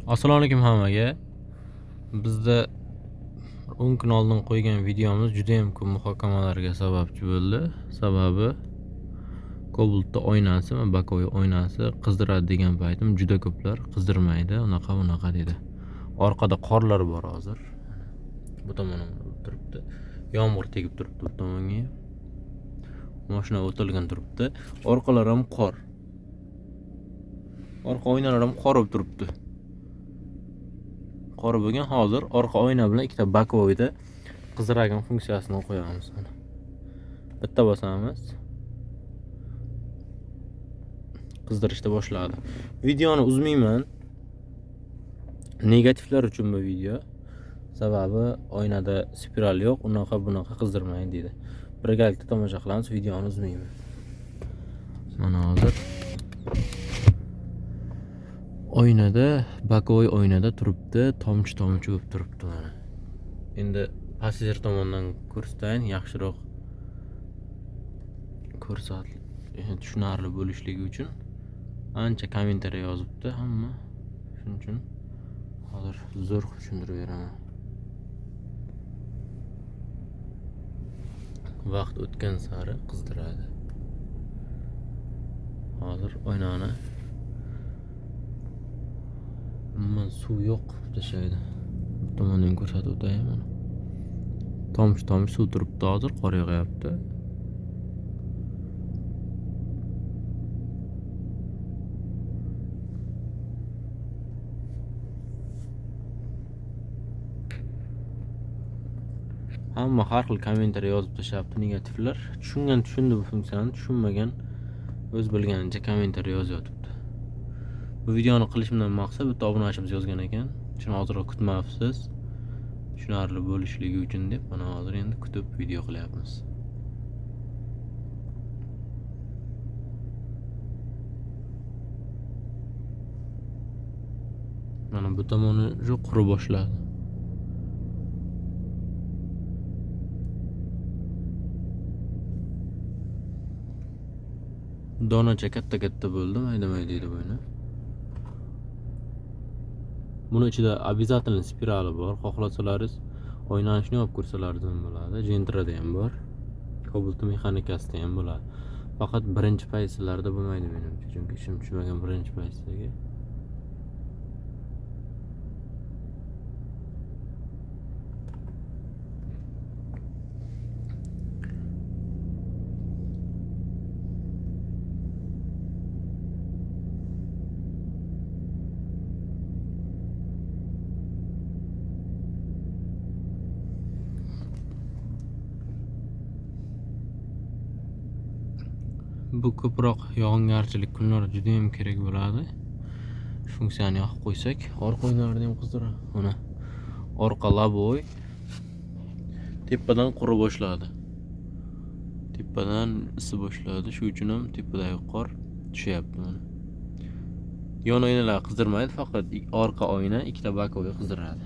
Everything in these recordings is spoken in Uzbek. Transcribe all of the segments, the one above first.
Assalomu alaykum hammaga. Bizda 10 kun oldin qo'ygan videomiz juda ham ko'p muhokamalarga sababchi bo'ldi. Sababi Cobalt'da oynasi va боковой oynasi qizdiradi degan paytim juda ko'plar qizdirmaydi, unaqa bunaqa dedi. Orqada qorlar bor hozir. Bu tomondan turibdi. Yomg'ir tegib turibdi bu tomonga. Mashina o'tilgan turibdi. Orqalar ham qor. Orqa oynalar ham qor bo'lib turibdi. Qor bo'lgan hozir orqa oyna bilan ikkita боковойda qizdiradigan funksiyasini qo'yamiz mana. Bitta bosamiz. Qizdirishni boshladi. Videoni uzmayman. Negativlar uchun bu video. Sababi oynada spiral yo'q, unaqa bunaqa qizdirmaydi deydi. Birgalikda tomosha qilamiz, videoni uzmayman. Mana hozir oynada, боковой oynada turibdi, tomchi-tomchi bo'lib turibdi mana. Endi passajir tomondan ko'rsatayin, yaxshiroq ko'rsat, tushunarli bo'lishligi uchun ancha kommentariya yozibdi hamma. Shuning uchun hozir zo'r qilib tushuntirib beraman. Vaqt o'tgan sari qizdiradi. Hozir oynani umuman suv yo'q qilib tashlaydi. Bu tomondan ko'rsatib o'tayin mana. Tomchi-tomchi suv turibdi hozir, qor yog'yapti. Hamma har xil kommentariya yozib tashlabdi negativlar. Tushungan tushundi bu funksiyani, tushunmagan o'z bilganicha kommentariya yozyotibdi. Bu videoni qilishimdan maqsad bitta obunachimiz yozgan ekan. Shuni ozroq kutmabsiz, tushunarli bo'lishligi uchun deb mana hozir endi kutib video qilyapmiz. Mana bu tomoni shu quri boshladi. Donacha katta-katta bo'ldi, mayda-mayda edi bu oyna. Buni ichida обязательно spirali bor. Xohlasalaringiz oynani shuni olib ko'rsalaringiz ham bo'ladi. Gentrada ham bor. Cobalt mexanikasida ham bo'ladi. Faqat birinchi paytlarda bo'lmaydi menimcha, chunki ishim tushmagan birinchi paytdagi. Bu ko'proq yog'ingarchilik kunlari juda ham kerak bo'ladi. Funksiyani yoqib qo'ysak, orqa oynalarni ham qizdiradi. Mana orqa loboy tepadan quri boshladi. Tepadan isi boshladi. Shu uchun ham tepadagi qor tushyapti mana. Yon oynalar qizdirmaydi, faqat orqa oyna ikkita боковой qizdiradi.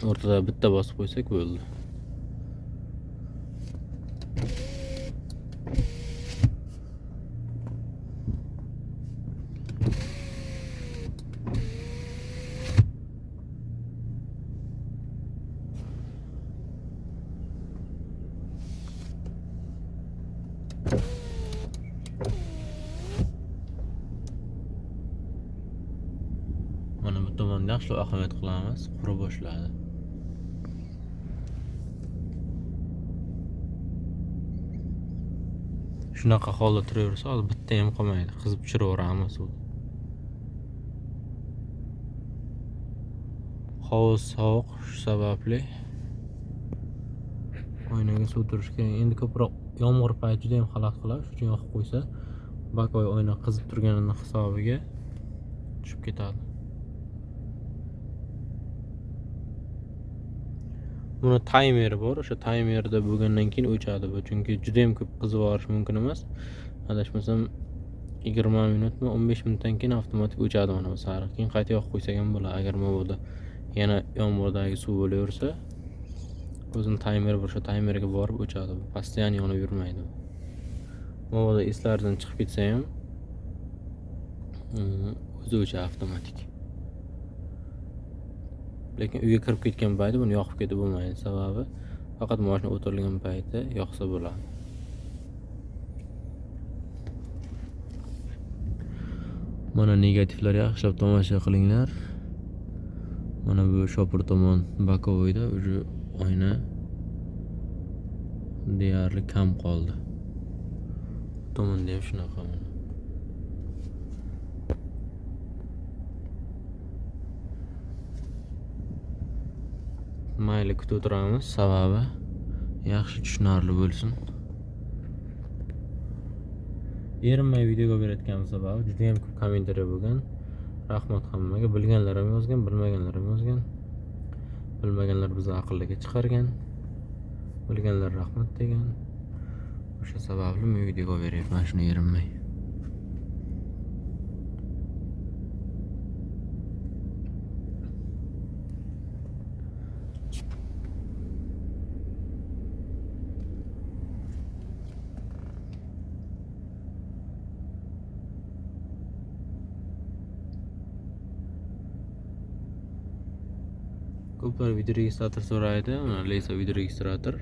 O'rtada bitta bosib qo'ysak bo'ldi. Mana bu tomonda yaxshilab ahamiyat qilamiz, quri boshladi. Shunaqa holda turaversa, hozir bitta ham qolmaydi, qizib tushiraveramiz suvni. Havo sovuq, shu sababli oynaga suv turish kerak. Endi ko'proq yomg'ir payti juda ham xalaqit qiladi, shuning uchun yoqib qo'ysa, боковой oyna qizib turganini hisobiga tushib ketadi. Buni taymeri bor, o'sha taymerda bo'lgandan keyin o'chadi bu, chunki juda ham ko'p qizib yuborish mumkin emas. Adashmasam 20 minutmi, 15 minutdan keyin avtomatik o'chadi mana bu sariq. Keyin qayta yoqib qo'ysak ham bo'ladi. Agar mabodo yana yomg'irdan suv bo'laversa, o'zini taymeri bor, o'sha taymerga borib o'chadi. Bu постоянно yonib yurmaydi. Mabodo eslaridan chiqib ketsa ham O'zi o'cha avtomatik. Lekin uyga kirib ketgan payti buni yoqib ketib bo'lmaydi, sababi faqat mashina o'tirilgan payti yoqsa bo'ladi. Mana negativlar yaxshilab tomosha qilinglar. Mana bu shopir tomon bokovoyda уже oyna deyarli kam qoldi. Tomonda ham shunaqa mana. Mayli, kutib o'tiramiz, sababi yaxshi tushunarli bo'lsin. Erinmay videoga berayotganim sababi juda ham ko'p kommentariya bo'lgan. Rahmat hammaga, bilganlar ham yozgan, bilmaganlar ham yozgan. Bilmaganlar bizni aqlliga chiqargan, bilganlar rahmat degan. O'sha sababli men videoga beryapman shuni erinmay. Ko'plar video registrator so'raydi. Mana Leysa video registrator.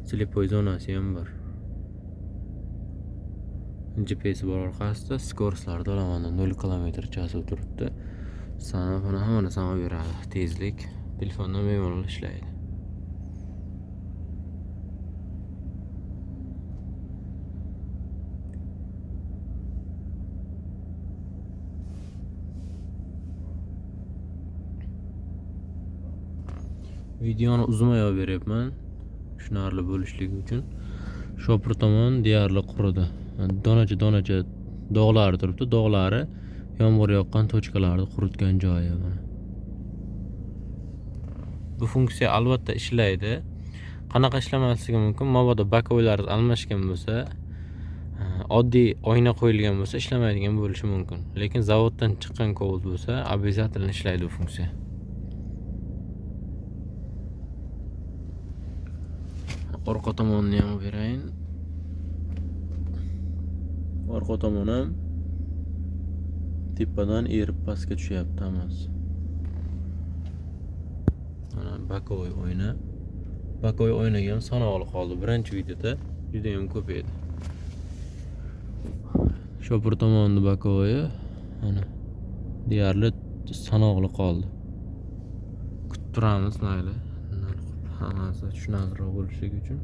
Slepoy zonasi ham bor. GPS bor orqasida, skorslarda olaman 0 kilometrchasi turibdi. Sana buni hammani sanab beradi. Tezlik telefondan bemalol ishlaydi. Videoni uzmay olib beryapman, tushunarli bo'lishligi uchun. Shopir tomon deyarli quridi. Donacha donacha dog'lari turibdi. Dog'lari yomg'ir yoqqan tochkalarni quritgan joyi mana. Bu funksiya albatta ishlaydi. Qanaqa ishlamasligi mumkin? Mabodo bokovoylaringiz almashgan bo'lsa, oddiy oyna qo'yilgan bo'lsa ishlamaydigan bo'lishi mumkin. Lekin zavoddan chiqqan Cobalt bo'lsa, обязательно ishlaydi bu funksiya. Orqa tomonni ham berayin. Orqa tomon ham tepadan erib pastga tushyapti hammasi. Mana bokovoy oyna. Bokovoy oynaga ham sanoqli qoldi. Birinchi videoda juda ham ko'p edi. Shopir tomonni bokovoyi mana deyarli sanoqli qoldi. Kutib turamiz mayli. Hammasi tushunarliroq bo'lishligi uchun.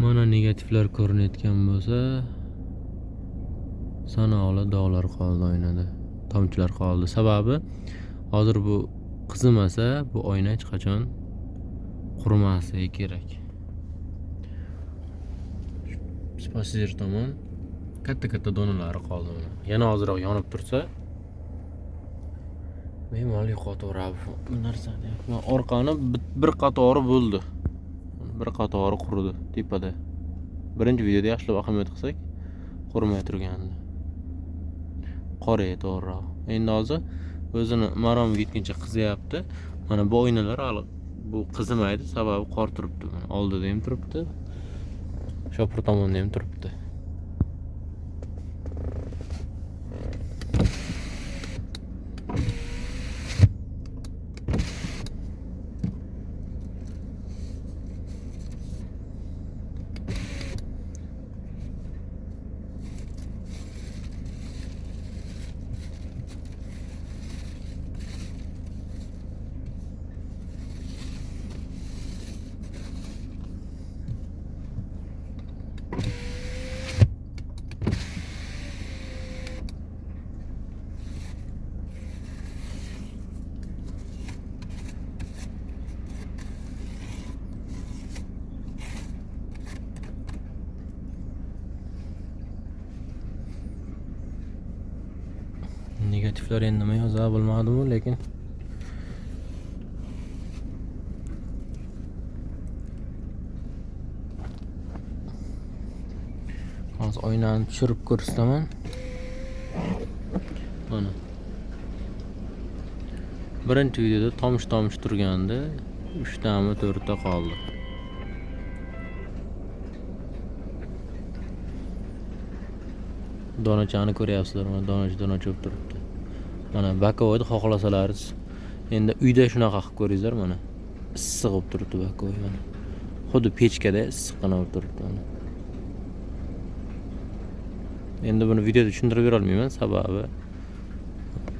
Mana negativlar ko'rinayotgan bo'lsa, sanoqli dog'lar qoldi oynada, tomchilar qoldi. Sababi hozir bu qizimasa, bu oyna hech qachon qurimasligi kerak. Passajir tomon katta-katta donalari qoldi mana. Yana ozroq yonib tursa, bemalol yo'qotaveradi bu narsani. Orqani bir qatori bo'ldi. Bir qatori quridi tepada. Birinchi videoda yaxshilab ahamiyat qilsak, qurmay turgandi. Qora to'g'riroq. Endi hozir o'zini maromiga yetguncha qiziyapti. Mana bu oynalar hali bu qizimaydi, sababi qor turibdi. Mana oldida ham turibdi. Shopir tomonda ham turibdi. Negatiflar endi nima yozar bilmadim-u, lekin hozir oynani tushirib ko'rsataman. Mana birinchi videoda tomish-tomish turgandi, 3 tami 4 ta qoldi. Donachani ko'ryapsizlar, mana donacha bo'lib turibdi. Mana bakovoyni xohlasalaringiz endi uyda shunaqa qilib ko'ringizlar, mana issiq bo'lib turibdi bakovoy, mana xuddi pechkada issiqqina bo'lib turibdi mana. Endi buni videoda tushuntirib bera olmayman, sababi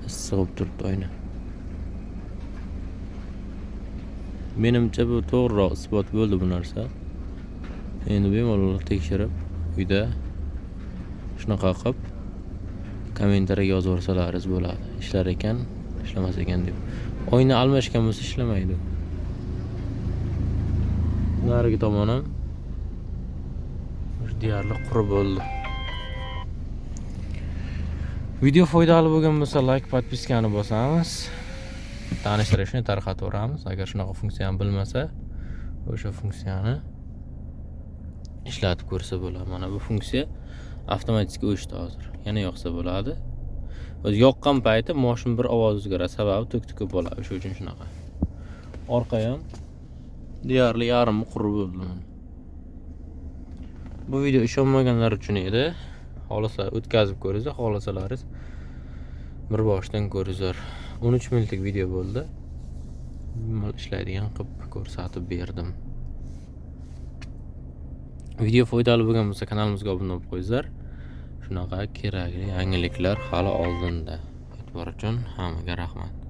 issiq bo'lib turibdi oyna. Menimcha bu to'g'riroq isbot bo'ldi bu narsa. Endi bemalol tekshirib uyda shunaqa qilib kommentariyaga yozib yuborsalaringiz bo'ladi. Ishlar ekan, ishlamas ekan deb. Oyna almashgan bo'lsa ishlamaydi. Narigi tomon ham deyarli qurib bo'ldi. Video foydali bo'lgan bo'lsa like, podpiskani bosamiz. Tanishlar shuni tarqataveramiz. Agar shunaqa funksiyani bilmasa, o'sha funksiyani ishlatib ko'rsa bo'ladi. Mana bu funksiya avtomatik o'chdi hozir. Yana yoqsa bo'ladi. O'zi yoqqan payti mashina bir ovoz o'zgaradi, sababi tok ko'p bo'ladi. O'sha uchun shunaqa. Orqa ham deyarli yarmi qurib bo'ldi mana. Bu video ishonmaganlar uchun edi. Xohlasa o'tkazib ko'ringizlar, xohlasalaringiz bir boshdan ko'ringizlar. 13 minutlik video bo'ldi. Ishlaydigan qilib ko'rsatib berdim. Video foydali bo'lgan bo'lsa kanalimizga obuna bo'lib qo'yingizlar. Shunaqa kerakli yangiliklar hali oldinda. E'tibor uchun hammaga rahmat.